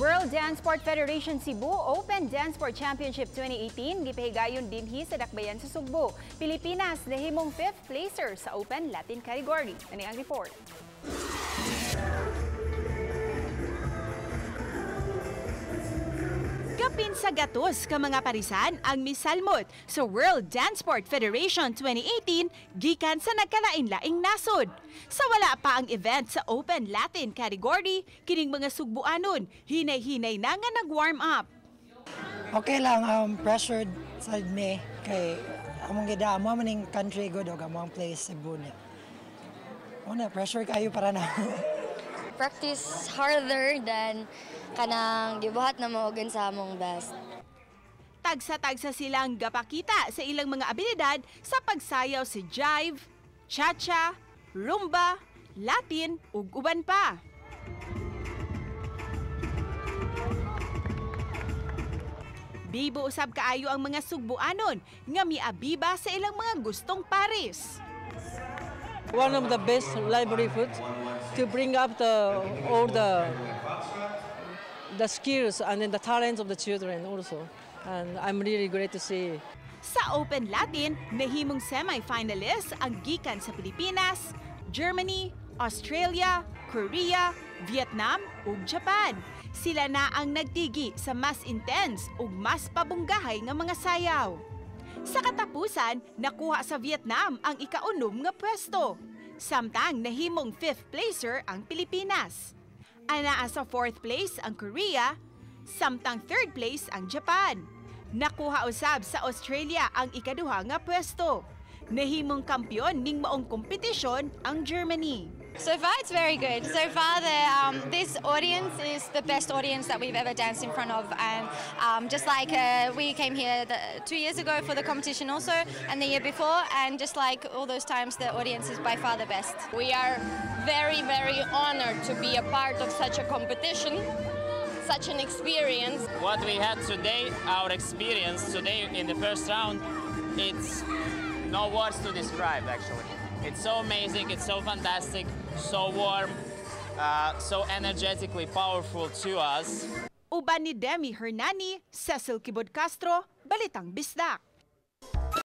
World Dancesport Federation Cebu Open Dancesport Championship 2018 gipahigayon dinhi sa Dakbayan sa Sugbo. Pilipinas nahimong fifth placer sa Open Latin category. Ani ang report. Kapin sa gatos ka mga parisan ang misalmot sa World Dancesport Federation 2018 gikan sa nagkalain-laing nasod. Sa wala pa ang event sa Open Latin category, kining mga Sugbuanon hinay-hinay na nga nag-warm up. Okay lang, pressured sad me kay among gida amo maning country good og among place Cebu niya. Una pressure kayo para na. Practice harder than kanang gibuhat na mo sa among best. Tagsa-tagsa silang gapakita sa ilang mga abilidad sa pagsayaw si jive, cha-cha, rumba, Latin ug uban pa. Bibo usab kaayo ang mga Sugbuanon nga miabiba sa ilang mga gustong pares. One of the best livelihood to bring up all the skills and then the talents of the children also. And I'm really great to see. Sa Open Latin, nahimong semi-finalists ang gikan sa Pilipinas, Germany, Australia, Korea, Vietnam ug Japan. Sila na ang nagtigi sa mas intense ug mas pabunggahay nga mga sayaw. Sa katapusan, nakuha sa Vietnam ang ikaunom nga pwesto. Samtang nahimong fifth placer ang Pilipinas. Anaa sa fourth place ang Korea, samtang third place ang Japan. Nakuha usab sa Australia ang ikaduha nga pwesto. Nahimong kampiyon ning maong kompetisyon ang Germany. So far, it's very good. So far, this audience is the best audience that we've ever danced in front of. And just like we came here 2 years ago for the competition also, and the year before, and just like all those times, the audience is by far the best. We are very, very honored to be a part of such a competition, such an experience. What we had today, our experience today in the first round, it's no words to describe, actually. It's so amazing, it's so fantastic, so warm, so energetically powerful to us. Uban ni Demi Hernani, Cecil Kibod Castro, Balitang Bisdak.